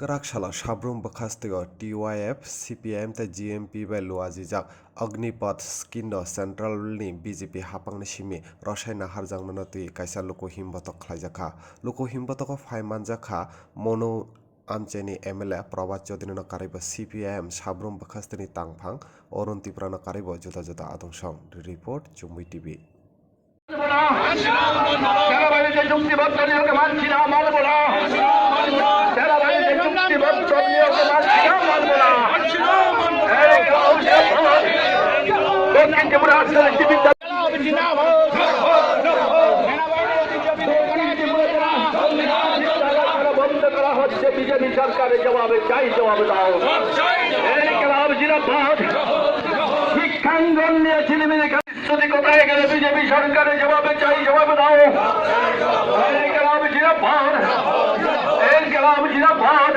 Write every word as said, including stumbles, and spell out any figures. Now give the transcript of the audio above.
Kwrak salo Sabrum bwkhastio T Y F, C P I M tei G M P bai luajijak Agnipath scheme no central ni B J P haphangni simi rwsai naharjaknano twi kaisa luku himbotok khlaijakha. Luku himbotogo phai manjakha Monu Amcheni M L A Prabhat Chaudhary no karwibo C P I M Sabrum bwkhastini tangphang Arun Tipra no karwibo juda juda adungsong. Report, Chumui T V. সেনাবাহিনীতে চুক্তিবদ্ধ নিয়োগে মানছি না, মানব না। সেনাবাহিনীতে চুক্তিবদ্ধ নিয়োগে মানছি না, মানব না। এই কাউন্সিল দক্ষিণ ত্রিপুরা আঞ্চলিক বিদ্যা বন্ধ করা হচ্ছে। বিজেপি সরকারের জবাবে চাই, জবাব দাও। এই কালাম জিন্দাবাদ। শিক্ষাঙ্গন নিয়ে ছিনিমিনি যদি কোথায় গেলে বিজেপি সরকারের জবাবে চাই, জবাব দাও। ইনকিলাব জিন্দাবাদ। ইনকিলাব জিন্দাবাদ।